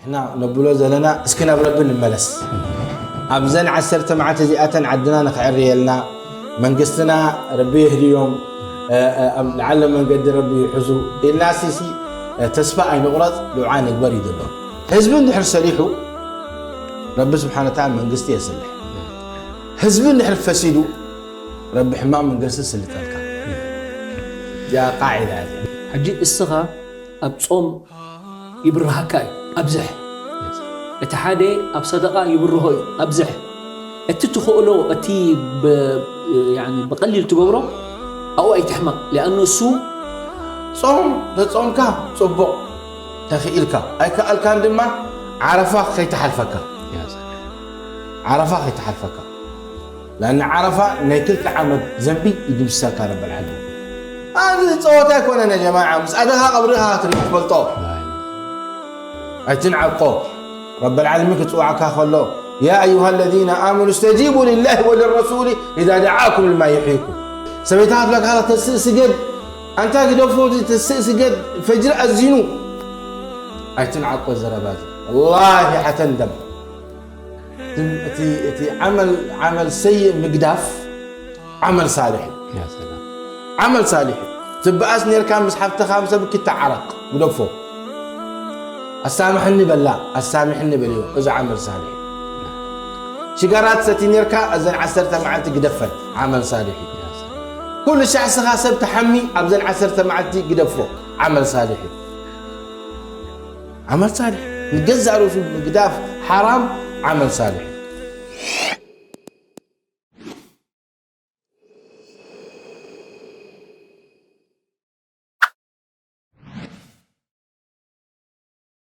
እና ነብሎ ዘለና እስኪ ናብ ረቢ ንመለስ። ኣብዘን ዓሰርተ መዓልቲ እዚኣተን ዓድና ንኽዕርየልና መንግስትና ረቢ የህድዮም፣ እ፣ እ፣ ኣብ ለዓለ መንገዲ ረቢ ይሕዙ ኢልና ሲሲ፣ እ፣ ተስፋ ኣይንቑረጽ፣ ዱዓ ንግበር እዩ ዘሎ። ህዝቢ እንድሕር ሰሊሑ ረቢ ስብሓነ ወተዓላ መንግስቲ የስልሕ። ህዝቢ እንድሕር ፈሲዱ ረቢ ሕማቕ መንግስቲ ስልጠልካ። እዚኣ ቃዒዳ እያ። ሕጂ እስኻ ኣብ ጾም ይብርሃካ እዩ፣ ኣብዝሕ። እቲ ሓደ ኣብ ሰደቓ ይብርሆ እዩ፣ ኣብዝሕ። እቲ ትኽእሎ፣ እቲ ብ-፣ ያኒ ብቐሊል ትገብሮ፣ ኣብኡ ኣይትሕመቕ። ሊኣኑ እሱ ጾም ተጾምካ ጽቡቕ፣ ተኽኢልካ። ኣይከኣልካን ድማ ዓረፋ ከይትሓልፈካ። ዓረፋ ከይትሓልፈካ። ላን ዓረፋ ናይ ክልተ ዓመት ዘንቢ ይድምሰካ ረበል ዓለሚን። ኣዚ ጸወታ ኣይኮነን ያ ጀማዓ፣ ምስ ኣደኻ ቀብርኻ ክትርኢ ትፈልጦ። ኣይትንዓቆ። ረበል ዓለሚን ክጽውዓካ ከሎ፣ يا أيها الذين آمنوا استجيبوا لله وللرسول إذا دعاكم لما يحييكم። ሰበይትኻ ትብለካ ተስእ ስገድ፣ ኣንታ ግደፎ፣ ተስእ ስገድ፣ ፈጅሪ ኣዚኑ። ኣይትንዓቆ ዘረባ እዚ። ወላሂ ሓተንደም። እቲ፣ እቲ ዓመል፣ ዓመል ሰይእ ምግዳፍ ዓመል ሳልሕ እዩ። ያ ሰላም። ዓመል ሳልሕ እዩ። ትበኣስ ኔርካ ምስ ሓፍትኻ ምስ ሰብኪ ተዓረቕ፣ ግደፎ። ኣሳምሕኒ በላ፣ ኣሳምሕኒ በልዮ፣ እዚ ዓመል ሳልሕ እዩ። ሽጋራ ትሰቲ ኔርካ፣ እዘን ዓሰርተ መዓልቲ ግደፈን፣ ዓመል ሳልሕ እዩ። ኩሉ ሻዕ ስኻ ሰብ ትሓሚ፣ ኣብዘን ዓሰርተ መዓልቲ ግደፎ፣ ዓመል ሳልሕ እዩ። ዓመል ሳልሕ፣ ንገዛእ ርእሱ ምግዳፍ ሓራም ዓመል ሳልሕ።